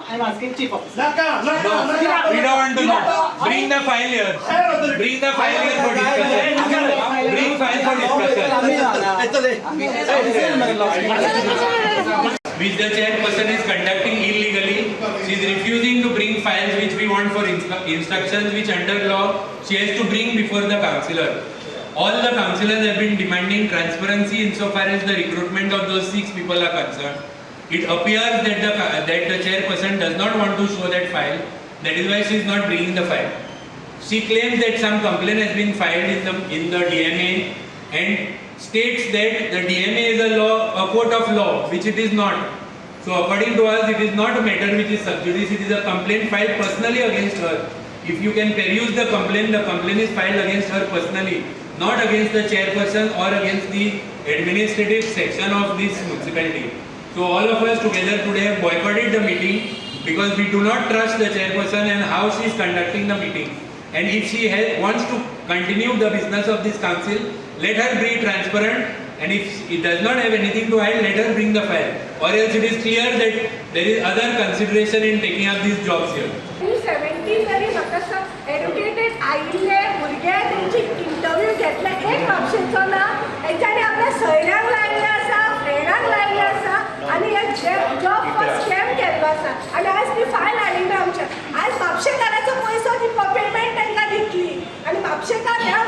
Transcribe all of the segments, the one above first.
I am asking chief officer. No, we don't want to know. Bring the file here. Bring the file here for discussion. Bring file for discussion. Which the chairperson is conducting illegally. She is refusing to bring files which we want for instructions which under law she has to bring before the councillor. All the councillors have been demanding transparency insofar as the recruitment of those six people are concerned. It appears that the chairperson does not want to show that file. That is why she is not bringing the file. She claims that some complaint has been filed in the DMA and states that the DMA is a law, a court of law, which it is not. So according to us, it is not a matter which is sub judice. It is a complaint filed personally against her. If you can peruse the complaint is filed against her personally, not against the chairperson or against the administrative section of this municipality. So all of us together today have boycotted the meeting because we do not trust the chairperson and how she is conducting the meeting. And if she wants to continue the business of this council, let her be transparent, and if it does not have anything to hide, let her bring the file. Or else it is clear that there is other consideration in taking up these jobs here. 70 तरी म्हाका सांग, educated आयिल्ले भुरगे, तेंची interview घेतले, एक म्हापशेचो ना. तेंच्यांनी आपल्या सयऱ्यांक लायिल्ले आसा, फ्रेंडांक लायिल्ले आसा आनी हे जॉब फॉर स्कॅम केल्लो आसा. आनी आयज ती फायल हाडिना आमच्या. आयज म्हापशेकाराचो पयसो ती पेमेंट तांकां दितली आनी म्हापशेकार ह्या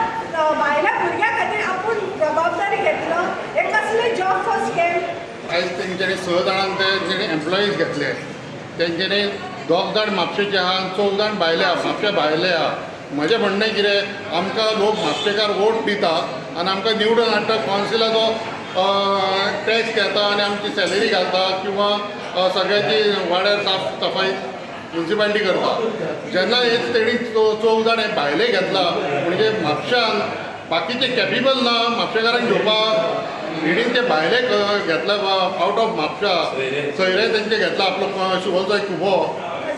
भायल्या भुरग्यां खातीर आपूण जबाबदारी घेतलो. हे कसले जॉब फॉर स्कॅम? आयज तेंच्यांनी स जाणांक ते जेणे एम्प्लॉईज घेतले, तेंच्यांनी दोग जाण म्हापशेचे आहा आनी चौग जाण भायले आहा, म्हापशा भायले आहा. म्हजें म्हणणें कितें, आमकां लोक म्हापशेकार वोट दिता आनी आमकां निवडून हाडटा, कावन्सिलाचो टॅक्स घेता आनी आमची सॅलरी घालता किंवा सगळ्याची वाड्यार साफ सफाई म्युन्सिपालिटी करता. जेन्ना हे तेणी चौग जाण हे भायले घेतला, म्हणजे म्हापशान बाकीचे कॅपेबल ना म्हापशेकारांक घेवपाक. हेणी ते भायले घेतले, आवट ऑफ म्हापशा सोयरे तेंचे घेतला, आपलो शिवोलचो एक खुबो,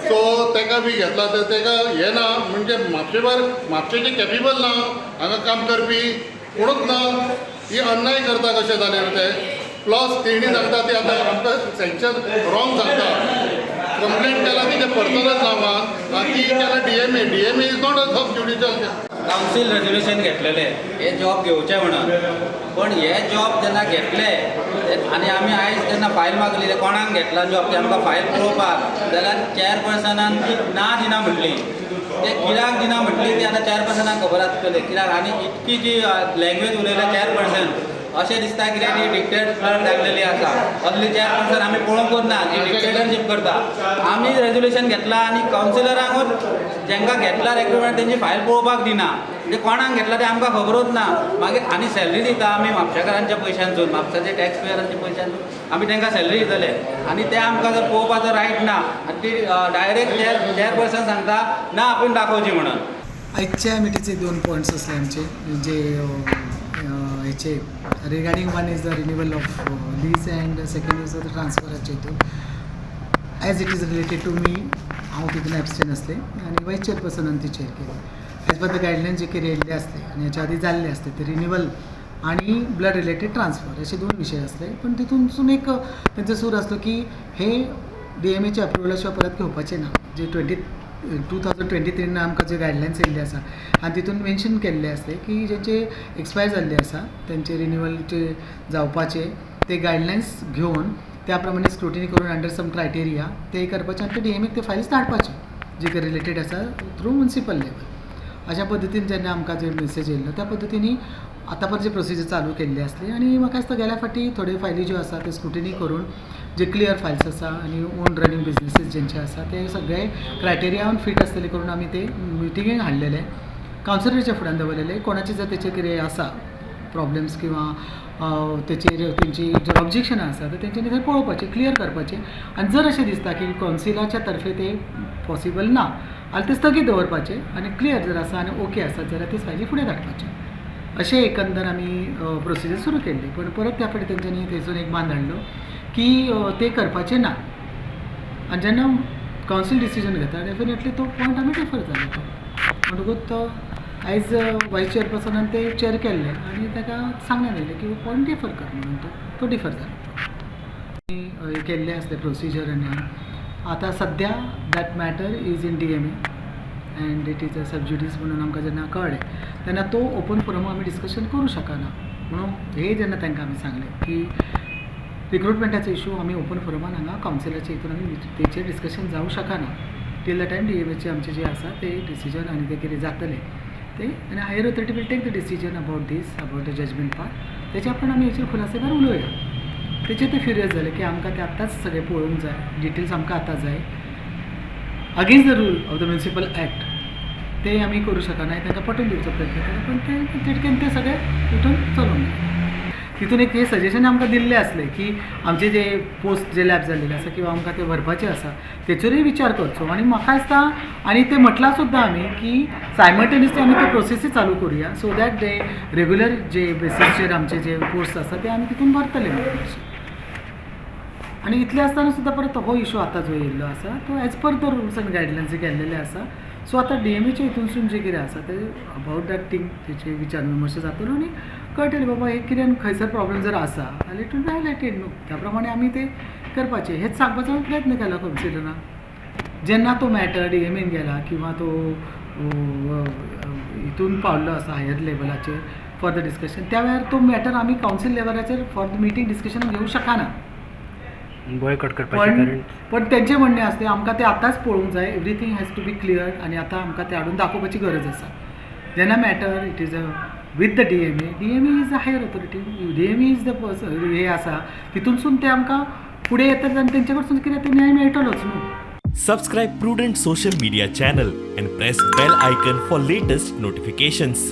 सो तेका बी घेतला. तर तेका हे ना, म्हणजे म्हापशेकार म्हापशेचे कॅपेबल ना, हांगा काम करपी कोणूच ना. ही अन्याय करता कशें जालें ते. प्लस तेणी सांगता ती आतां आमकां सँक्शन रॉंग सांगता. कंप्लेंट केला तिच्या पर्सनल नांवान आनी ती केला DMA. DMA is not a sub judicial. Council resolution घेतलेले हे जॉब घेवचे म्हणून, पण हे जॉब जेन्ना घेतले आनी आमी आयज जेन्ना फायल मागली, ते कोणाक घेतला जॉब ते आमकां फायल पळोवपाक जाल्यार चॅरपर्सनान ती ना दिना म्हटली. ते कित्याक दिना म्हटली ती आतां चॅरपर्सनाक खबर आसतलें कित्याक. आनी इतकी जी लँग्वेज उलयल्या चॅरपर्सन, अशें दिसता कित्याक ती डिक्टेटर जाल्लेली आसा. असली चॅरपर्सन आमी पळोवंकूच ना जी डिक्टेटरशीप करता. आमी रेजोल्युशन घेतला आनी कावन्सिलरांकूच जेंकां घेतला रेक्रुटमेंट तेंची फायल पळोवपाक दिना. म्हणजे कोणाक घेतला तें आमकां खबरूच ना. मागीर आनी सॅलरी दिता आमी म्हापशेकारांच्या पयशांसून, म्हापशाचे टॅक्स पेयरांच्या पयशांसून आमी तांकां सॅलरी दितले आनी ते आमकां जर पळोवपाचो रायट ना आनी ती डायरेक्ट चेअरपर्सन सांगता ना आपूण दाखोवची म्हणून. आयच्या मिटीचे दोन पॉयंट्स असले आमचे जे हेचे regarding, one is the renewal of lease and second is the ट्रान्सफराचे हितून. As it is related to me, हांव तितून एबस्टेन आसलें आनी वायस चेअरपर्सनान ती चेअर केली. एज पर the guidelines जे कितें येयल्ले आसले आनी हेच्या आदी जाल्ले आसले, ते रिन्युअल आणि ब्लड रिलेटेड ट्रान्सफर असे दोन विषय असले. पण तितूनसून एक तेंचो सूर आसलो की हे डीएमएच्या अप्रुवला शिवाय परत घेवपाचे ना. जे 2023 आमकां जे गायडलायन्स येयल्ले आसा आनी तितून मेन्शन केल्ले आसले की जेंचे एक्सपायर जाल्ले आसा तेंचे रिन्युअलचे जावपाचे, ते गायडलायन्स घेवन त्या प्रमाणे स्क्रुटिनी करून अंडर सम क्रायटेरिया ते करपाचे आनी ते डीएमएक ते फायल्स धाडपाचे जे कितें रिलेटेड आसा थ्रू मुन्सिपल लेवल. अशा पद्दतीन जेन्ना आमकां जे मेसेज येयल्लो, त्या पद्दतीनी आतां पर्यंत जे प्रोसिजर चालू केल्ली आसली. आनी म्हाका दिसता गेल्या फावटी थोड्यो फायली ज्यो आसा त्यो स्क्रुटिनी करून जे क्लियर फायल्स आसा आनी ओन रनींग बिजनसीस जेंचे आसा, ते सगळे क्रायटेरियान फिट आसतले करून आमी ते मिटिंगेक हाडलेले, कावन्सिलराच्या फुड्यान दवरलेले. कोणाचे जर तेचेर कितें आसा प्रॉब्लम्स किंवा तेचेर तेंची जर ऑब्जेक्शनां आसा, तर तेंच्यांनी थंय पळोवपाचें, क्लियर करपाचें. आनी जर अशें दिसता की कावन्सिलाच्या तर्फे ते पॉसिबल ना जाल्यार ते स्थगीत दवरपाचें आनी क्लियर जर आसा आनी ओके आसा जाल्यार ते फायली फुडें धाडपाचे. अशें एकंदर आमी प्रोसिजर सुरू केल्ली. पूण परत त्या फावटी तेंच्यांनी थंयसून एक बांद हाडलो की ते करपाचें ना. आनी जेन्ना कावन्सील डिसिजन घेता, डेफिनेटली तो पॉयंट आमी डिफर जाले तो. म्हणटकूच तो आयज वायस चेअरपर्सनान ते चेअर केल्ले आनी ताका सांगण्यात आयलें की हो पॉयंट डिफर कर म्हणून. तो तो डिफर जालो. केल्ले आसले प्रोसिजर आनी आतां सद्या that matter is in DMA and it is a sub judice म्हणून आमकां जेन्ना कळ्ळें तेन्ना तो ओपन फोरम आमी डिस्कशन करूं शकना. म्हणून हे जेन्ना तांकां आमी सांगलें की रिक्रुटमेंटाचो इशू आमी ओपन फोरमान हांगा कावन्सिलाच्या हितून आमी तेचेर डिस्कशन जावं शकना टील the time डीएमएचे आमचे जे आसा ते डिसिजन आनी ते कितें जातलें ते आनी higher authority will take the decision about this, about the judgement part. तेच्या पण आमी हेचेर खुलासेकार उलोवया. तेचेर ते फ्युरियस जाले की आमकां ते आत्तांच सगळें पळोवंक जाय, डिटेल्स आमकां आतां जाय. Against the rule of the municipal act ते आमी करूं शकना हें तांकां पटोवन दिवचो प्रयत्न केलो, पण ते तिडकेन ते सगळे उठून चलोन गेले. तितून एक हे सजेशन आमकां दिल्लें आसलें की आमचे जे पोस्ट जे लॅप्स जाल्लेले आसा किंवा आमकां ते भरपाचे आसा तेचेरूय विचार करचो. आनी म्हाका दिसता आनी ते म्हटलां सुद्दां आमी की सायमल्टेनियसली आमी ते प्रोसेसूय चालू करुया, सो that ते रेगुलर जे बेसीसचेर आमचे जे पोस्ट आसा ते आमी तितून भरतले म्हणून अशें. आनी इतलें आसतना सुद्दां परत हो इशू आतां जो येयल्लो आसा तो as per the rules and guidelines जे केल्लेले आसा. सो आतां डीएमएच्या हितूनसून जें कितें आसा तें अबावट that thing तेचे विचार विमर्श जातलो आनी कळटलें बाबा हे कितें खंयसर प्रॉब्लम जर आसा जाल्यार it will be highlighted न्हू. त्या प्रमाणे आमी ते करपाचें हेच सांगपाचो आमी प्रयत्न केला कावन्सिलरान. जेन्ना तो मॅटर डीएमएन गेला किंवा तो हितून पावल्लो आसा हायर लेवलाचेर फॉर the discussion, त्या वेळार तो मॅटर आमी कावन्सील लेवलाचेर फॉर the meeting discussion घेवंक शकना. बॉयकॉट करपाचें पण कारण? पण तेंचें म्हणणें आसलें आमकां तें आतांच पळोवंक जाय, everything has to be clear आनी आतां आमकां तें हाडून दाखोवपाची गरज आसा. जेन्ना matter it is a with the DMA, DMA is a higher authority, DMA is the person हे आसा तितूनसून ते आमकां फुडें येतात आनी तेंचे कडसून कितें ते न्याय मेळटलोच न्हू. Subscribe Prudent Social Media channel and press bell icon for latest notifications.